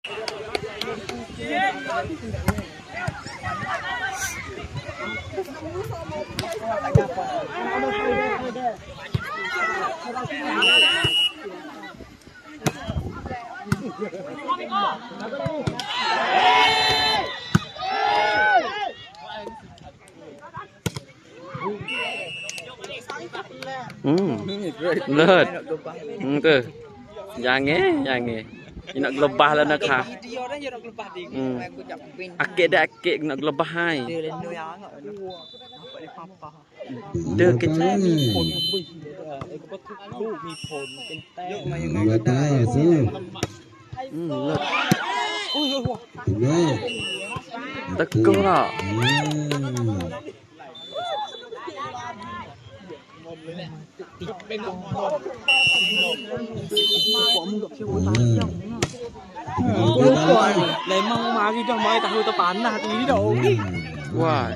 ອືມ ເລີດ ອືມ ເຕີ ຢ່າງແງ ຢ່າງແງ ອີນັກລົບບາແລ້ວນະຄະ ອືມ ອາເກະໄດ້ອາເກະ ນັກລົບບາໃຫ້ ເດີກະແຈມີຜົນ ລູກມີຜົນ ເປັນແຕ້ມ ອືມ ເລີດ ຕະໂກນ ອືມ Ôi, ôi, lấy măng mà cái dòng mai ta hư ta bán là tí đâu. Wow.